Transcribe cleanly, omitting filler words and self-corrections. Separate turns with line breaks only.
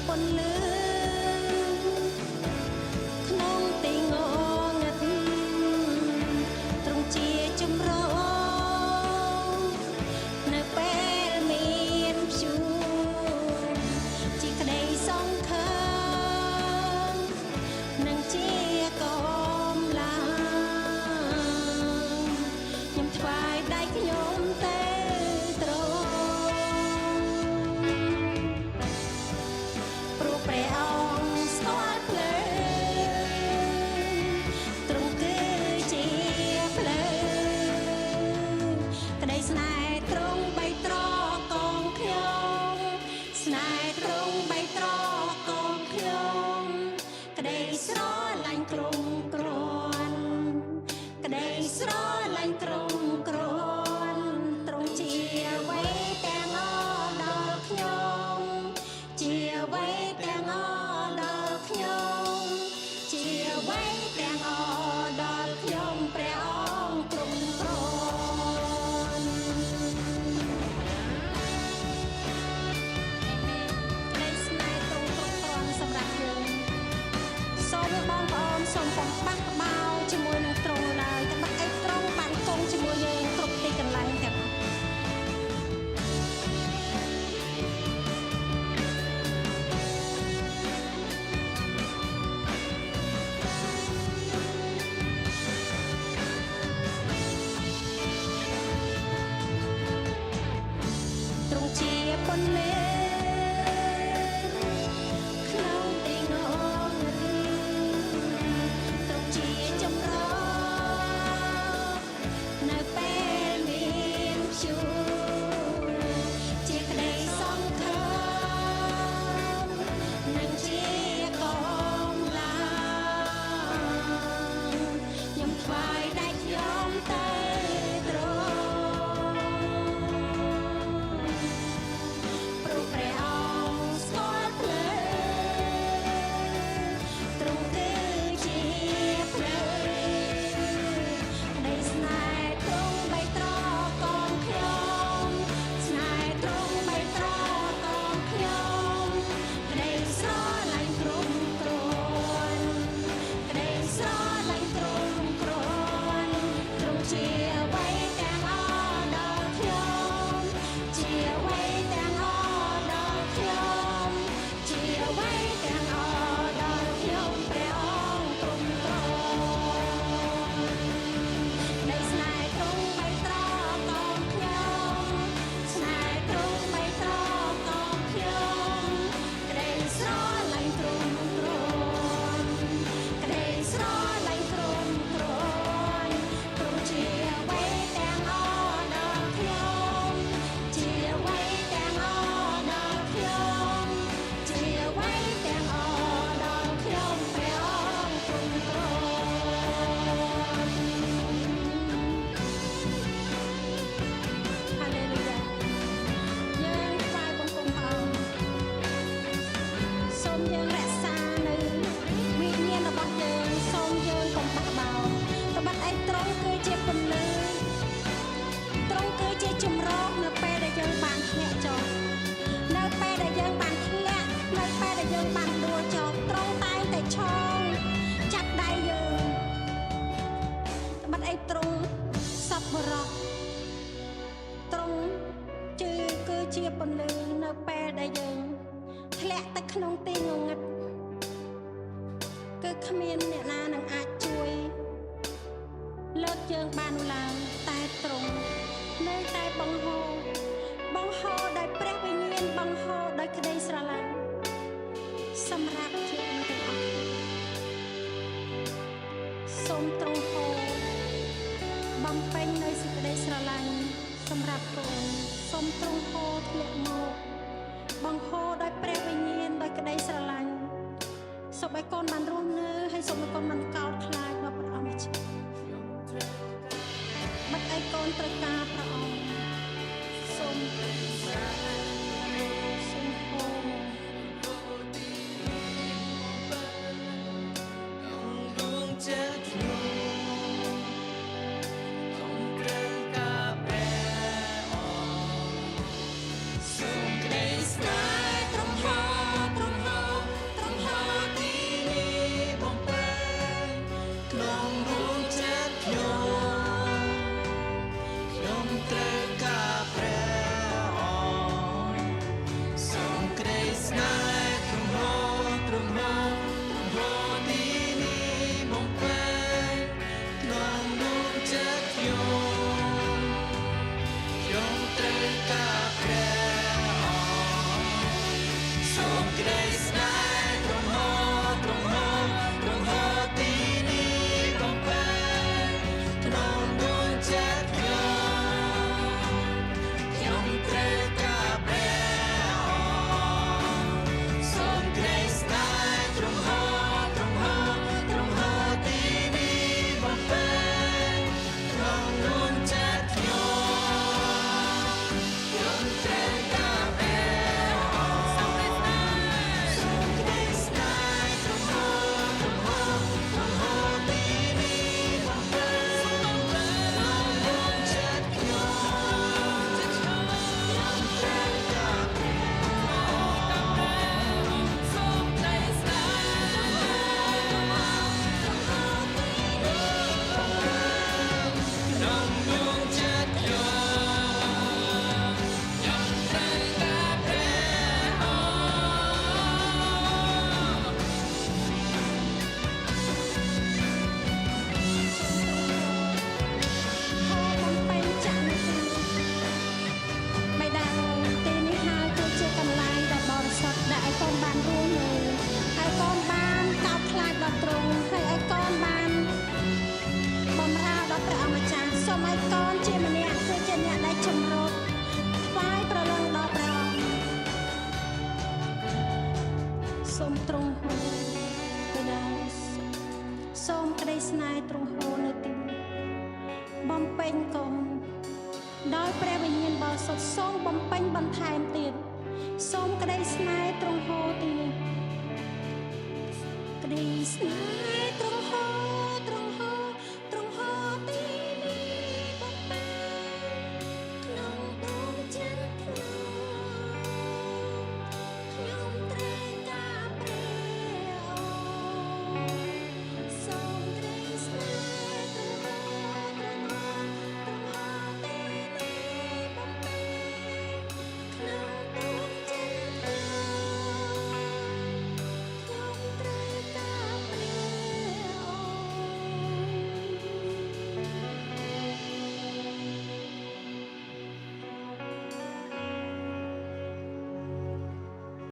ពន្លឺក្នុងទីងងឹតទ្រង់ជាជំរកនៅពេលមានព្យុះជាក្តីសង្ឃឹមនិងជាកម្លាំងខ្ញុំថ្វាយដៃខ្ញុំទៅទ្រង់ ព្រោះព្រះអង្គស្គាល់ផ្លូវទ្រង់គឺជាផ្លូវក្តីស្នេហ៍ទ្រង់បីត្រកងខ្ញុំស្នេហ៍ទ្រង់បីត្រកងខ្ញុំក្តីស្រឡាញ់ទ្រង់គ្រាន់ក្តីស្រឡាញ់ទ្រង់គ្រាន់ទ្រង់ជាអ្វីទាំងអស់ដល់ខ្ញុំ ជាអ្វីទាំងអស់ដល់ខ្ញុំ ជាអ្វីទាំងអស់ដល់ខ្ញុំព្រះអង្គទ្រង់ទ្រន់អេមែនក្តីស្នេហ៍ទ្រង់គ្រប់គ្រាន់សម្រាប់យើងសូមបងប្អូនសូមកុំបះបោជាមួយនឹងទ្រង់ឡើយតែបាត់អីទ្រង់បានគង់ជាមួយយើងគ្រប់ទីកន្លែងទាំងអស់ ទ្រង់ជាពន្លឺក្នុងទីងងឹតទ្រង់ជាជំរកនៅពេលមានព្យុះជាក្តីសង្ឃឹមនិងជាកម្លាំងខ្ញុំថ្វាយដៃខ្ញុំទៅទ្រង់ ព្រោះព្រះអង្គស្គាល់ផ្លូវទ្រង់គឺជាផ្លូវក្តីស្នេហ៍ទ្រង់បីត្រកងខ្ញុំស្នេហ៍ទ្រង់បីត្រកងខ្ញុំក្តីស្រឡាញ់ទ្រង់គ្រាន់ក្តីស្រឡាញ់ទ្រង់គ្រាន់ទ្រង់ជាអ្វីទាំងអស់ដល់ខ្ញុំ ជាអ្វីទាំងអស់ដល់ខ្ញុំជាអ្វីទាំងអស់ដល់ខ្ញុំព្រះអង្គទ្រង់ទ្រង់នៃស្នេហ៍ទ្រង់បីត្រកងខ្ញុំស្នេហ៍ទ្រង់បីត្រកងខ្ញុំក្តីស្រឡាញ់ទ្រង់ទ្រង់ក្តីស្រឡាញ់ទ្រង់ទ្រង់ទ្រង់ជាអ្វីទាំងអស់ដល់ខ្ញុំ ជាអ្វីទាំងអស់ដល់ខ្ញុំជាអ្វីទាំងអស់ដល់ខ្ញុំព្រះអង្គទ្រង់ទ្រង់ហាឡេលូយ៉ាយើងថ្វាយបង្គំព្រះអង្គសូមយើងរក្សានៅវិញ្ញាណរបស់យើងសូមយើងកុំបះបោត្បិតអីទ្រង់គឺជាពន្លឺ ទ្រង់គឺជាជំរកនៅពេលដែលយើងបានធ្លាក់ចុះនៅពេលដែលយើងបានធ្លាក់នៅពេលដែលយើងបានដួលចុះទ្រង់តែងតែឈរចាប់ដៃយើងត្បិតអីទ្រង់សប្បុរសទ្រង់ជឺគឺជាពន្លឺនៅពេលដែលយើងធ្លាក់ទៅក្នុងទីងងឹតគឺគ្មានអ្នកណានឹងអាចជួយ លើកយើងបាននោះឡើយតែទ្រង់នៅតែបង្ហូរបង្ហូរដោយព្រះវិញ្ញាណបង្ហូរដោយក្តីស្រឡាញ់សម្រាប់យើងទាំងអស់គ្នាសូមទ្រង់ហូរបំពេញនៅសេចក្តីស្រឡាញ់សម្រាប់កូនសូមទ្រង់ហូរធ្លាក់មកបង្ហូរដោយព្រះវិញ្ញាណដោយក្តីស្រឡាញ់សូមឲ្យកូនបានរស់នៅហើយសូមឲ្យកូនបានកោតខ្លាចដល់ព្រះអង្គម្ចាស់ បាត់ឲ្យកូនត្រូវការព្រះអង្គសូមសូមហូរមក
ដួងចិត្តខ្ញុំសូមត្រូវការព្រះអង្គសូមក្តីស្នេហ៍ទ្រង់ហោទ្រង់ហោ
មទ្រង់ហូរទៅដល់សូមក្តីស្នេហ៍ទ្រង់ហូរនៅទីនេះបំពេញកូនដោយព្រះវិញ្ញាណបរិសុទ្ធសូម